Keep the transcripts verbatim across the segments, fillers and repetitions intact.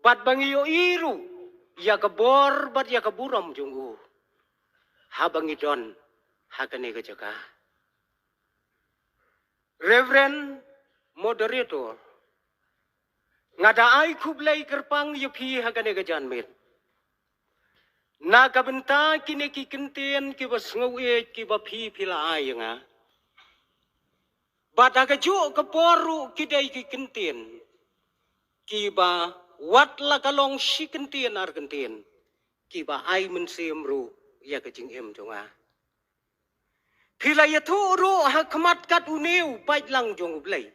Bad ba ngi ïohi ruh ïa ka bor bad ïa ka burom jong u haba ngi don ha kane ka jaka. Reverend Moderator, nga da ai khublei kyrpang ïa phi ha kane ka janmiet na ka bynta kine ki kyntien kiba sngewieit kiba phi phi la ai ïa nga. Bad ha kajuh ka por ruh ki dei ki kyntien kiba wat la ka long shi kyntien ar kyntien kiba ai mynsiem ruh ïa ka jingim jong nga. Phi la ïathuh ruh ha khmat kat une u paidlang jong U Blei.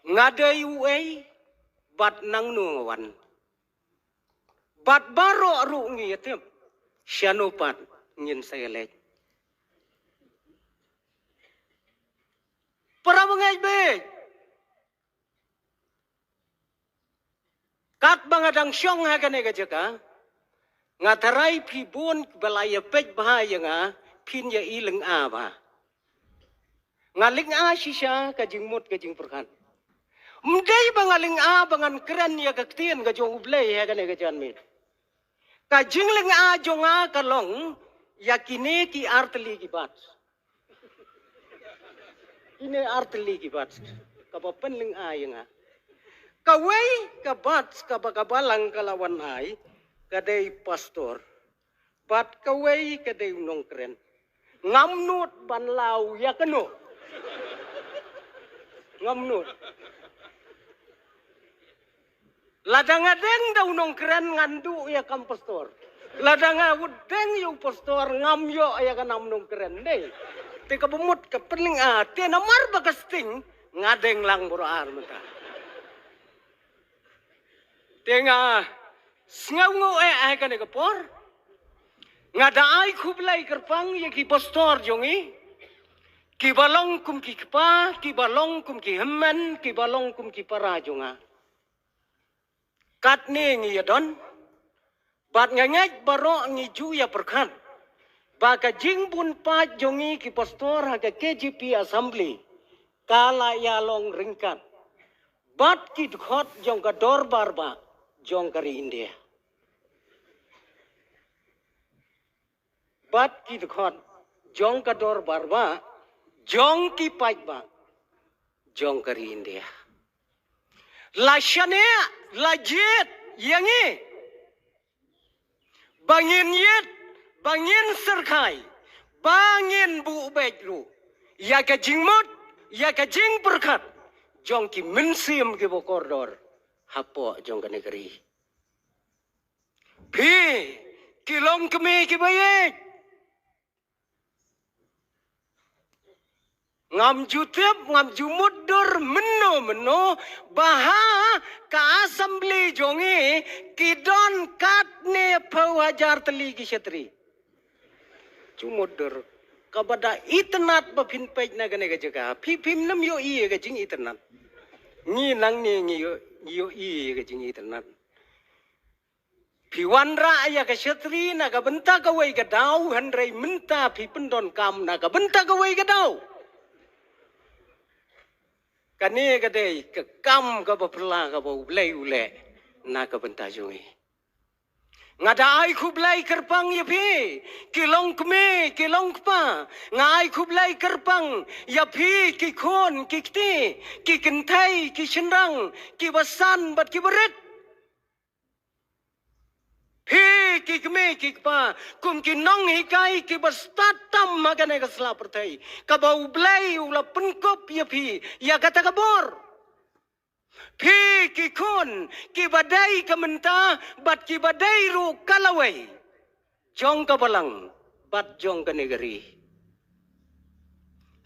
Nga dei uei bad nangno nga wan. Bad baroh ruh ngi ïatip shano pat ngin sa ïaleit. Para bangeit bad katba nga dang shong ha kane ka jaka, nga tharai phi bun ba la ïa peit bha ïa nga, phin ïa i lynga bha. Nga lynga shisha ka jingmut ka jingpyrkhat. Ym dei ba nga lynga ba ngan kren ïa ka ktien ka jong U Blei ha kane ka janmiet. Ka jinglynga jong nga ka long ïa kine ki artylli ki bad. Kine artylli ki bad kaba pynlynga ïa nga. Kawei ka bad kaba ka balang ka la wan ai ka dei pastor. Bad kawei ka dei u nongkren. Ngam nud ban law ïa kano. Ngam nud. Lada nga deng da u nongkren ngan duh ïa kam pastor. Lada nga wut deng ïa u pastor ngam ïoh ïa ka nam nongkren dei. Te kaba mut ka pynlynga te namar ba ka sting nga deng lang bor ar mynta. Te nga sngew ngu eh ai kane ka por. Nga da ai khublei kyrpang ïa ki pastor jong ngi. Kiba long kum ki kpa, kiba long kum ki hynmen, kiba long kum ki para jong nga. Katne ngi ïa don. Bad nga ngeit baroh ngi ju ïa pyrkhat ba ka jingbun paid jong ngi ki pastor ha ka K J P Assembly ka la ïa long ryngkat bad ki dkhot jong ka dorbar bah jong ka ri India. Bad ki dkhot jong ka dorbar bah jong ki paid bah jong ka ri India. La shaniah la jied ïa ngi ba ngin ïit ba ngin syrkhai ba ngin buh beit ruh ïa ka jingmut ïa ka jingpyrkhat jong ki mynsiem kiba kordor hapoh jong kane ka ri. Phi ki long kmie kiba ïeit. Ngam ju tip ngam ju mutdur mynno mynno ba ha ka assembly jong ngi ki don katne phew hajar tylli ki shatri. Ju mutdur kaba da itynnad ba phin peit na kane ka jaka phi phim nym ïohi ïa ka jingitynnad. Ngi nangne ngi ïoh ngi ïohi ïa ka jingitynnad. Phi wanrah ïa ka shatri na ka bynta kawei ka daw hynrei mynta phi pyndonkam na ka bynta kawei ka daw. Kane ka dei ka kam kaba phylla kaba U Blei u leh na ka bynta jong ngi. Nga da ai khublei kyrpang ïa phi ki long kmie ki long kpa. Nga ai khublei kyrpang ïa phi ki khun ki kti ki kynthei ki shynrang kiba san bad kiba rit. Phi ki kmie ki kpa kum ki nonghikai kiba stad tam ha kane ka sla pyrthei kaba U Blei u la pynkup ïa phi ïa kata ka bor. Phi ki khun kiba dei ka mynta bad kiba dei ruh ka lawei jong ka balang bad jong kane ka ri.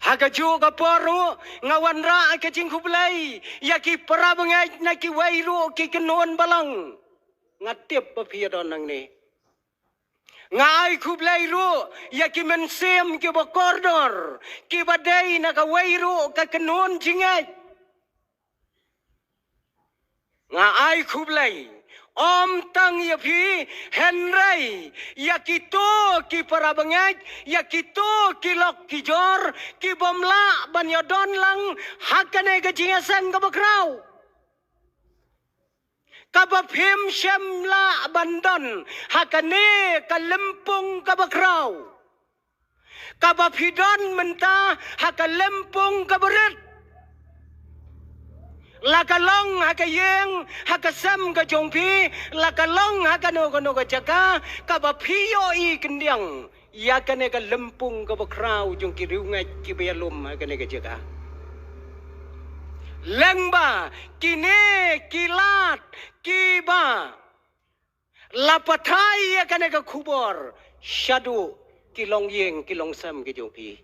Ha kajuh ka por ruh nga wanrah ka jingkhublei ïa ki para bangeit na kiwei ruh ki kynhun balang. Nga tip ba phi ïa don nangne. Nga ai khublei ruh ïa ki mynsiem kiba kordor kiba dei na kawei ruh ka kynhun jingngeit. Nga ai khublei ym tang ïa phi hynrei ïa kito ki para bangeit ïa kito ki lok ki jor kibym lah ban ïa don lang ha kane ka jingïaseng kaba khraw. Kaba phim shym lah ban don ha kane ka lympung kaba khraw. Kaba phi don mynta ha ka lympung kaba rit. La ka long ha ka ïing, ha ka sem ka jong phi, la ka long ha kano kano ka jaka, kaba phi ïohi khyndiat ïa kane ka lympung kaba khraw jong ki riewngeit kiba ïalum ha kane ka jaka. Lyngba kine ki lad kiba la pathai ïa kane ka khubor shaduh ki longïing ki longsem ki jong phi.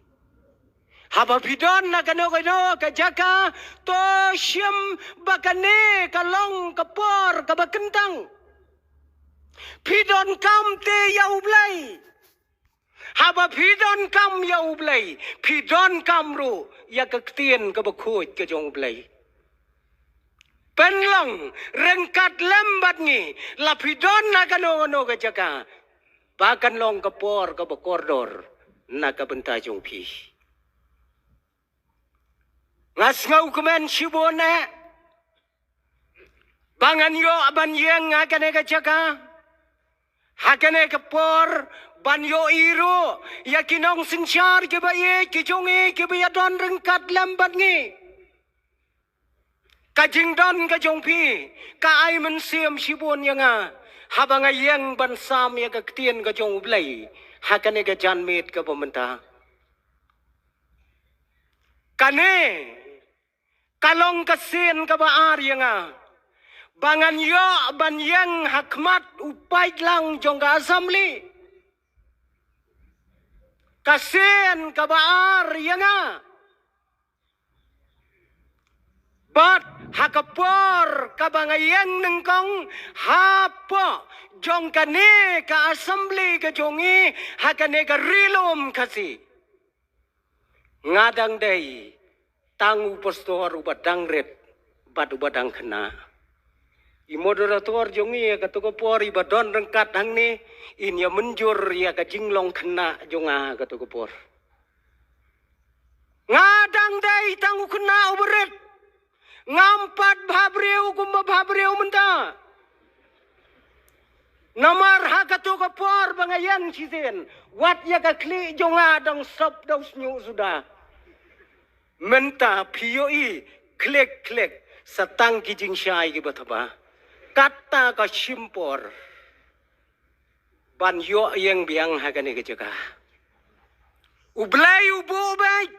Haba phi don na kano kano ka jaka, to shim ba kane ka long ka por kaba kyntang. Phi donkam te ïa U Blei. Haba phi donkam ïa U Blei, phi donkam ruh ïa ka ktien kaba khuid ka jong U Blei. Pynlong ryngkat lem bad ngi, la phi don na kano kano ka jaka, ba kan long ka por kaba kordor na ka bynta jong phi. Nga sngewkmen shibun eh ba ngan ïoh ban ïeng ha kane ka jaka, ha kane ka por, ban ïohi ruh ïa ki nongsynshar kiba ïeit ki jong ngi kiba ïadon ryngkat lem bad ngi. Ka jingdon ka jong phi ka ai mynsiem shibun ïa nga haba nga ïeng ban sam ïa ka ktien ka jong U Blei ha kane ka janmiet kaba mynta. Kane ka long ka sien kaba ar ïa nga ba ngan ïoh ban ïeng ha khmat u paidlang jong ka assembly. Ka sien kaba ar ïa nga. Bad ha ka por kaba nga ïeng nyngkong hapoh jong kane ka assembly ka jong ngi ha kane ka Ri Lum Khasi, nga dang dei tang u pastor uba dang rit bad uba dang khynnah. I moderator jong ngi ïa kato ka por iba don ryngkat hangne, in ïa mynjur ïa ka jinglong khynnah jong nga kato ka por. Nga dang dei tang u khynnah uba rit. Ngam pat bhabriew kumba bhabriew mynta. Namar ha kato ka por ba nga ïeng shisien, wat ïa ka khlieh jong nga dang sop da u shñiuh suda. Mynta phi ïohi khlieh khlieh sa tang ki jingshai kiba thaba. Kata ka shim por ban ïoh ïeng biang ha kane ka jaka. U Blei u buh beit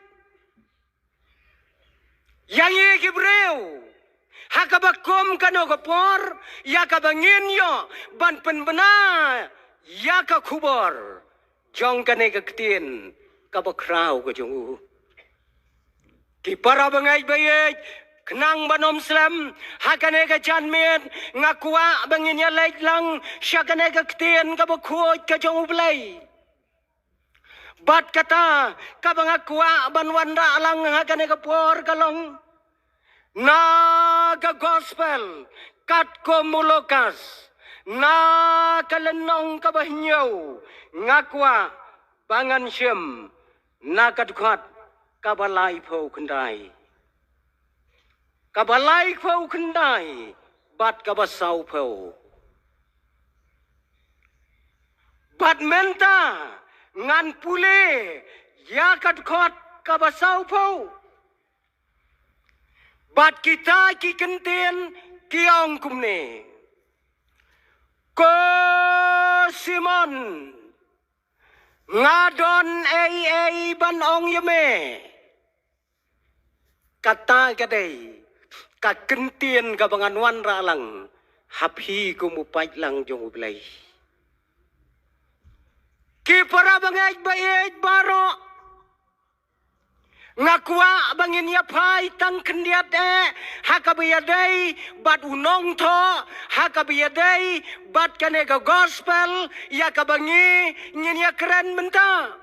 ïa ngi ki briew ha kaba kum kano ka por ïa kaba ngin ïoh ban pynbna ïa ka khubor jong kane ka ktien kaba khraw ka jong u. Ki para bangeit ba ïeit, khnang ban ym slem ha kane ka janmiet, nga kwah ba ngin ïa leit lang sha kane ka ktien kaba khuid ka jong U Blei. Bad kata kaba nga kwah ban wanrah lang ha kane ka por ka long na ka gospel katkum u Lukas, na ka lynnong kaba hynñiew, nga kwah ba ngan shim na ka dkhot kaba laiphew khyndai. Kaba laiphew khyndai bad kaba sawphew. Bad mynta ngan pule ïa ka dkhot kaba sawphew. Bad kita ki ktien ki ong kumne: Ko Simon, nga don ei ei ban ong ïa me. Kata ka dei ka ktien kaba ngan wanrah lang ha phi kum u paidlang jong U Blei. Ki para bangeit ba ïeit baroh, nga kwah ba ngin ïa phai tang khyndiat eh ha kaba ïadei bad u nongthoh, ha kaba ïadei bad kane ka gospel ïa kaba ngi ngin ïa kren mynta.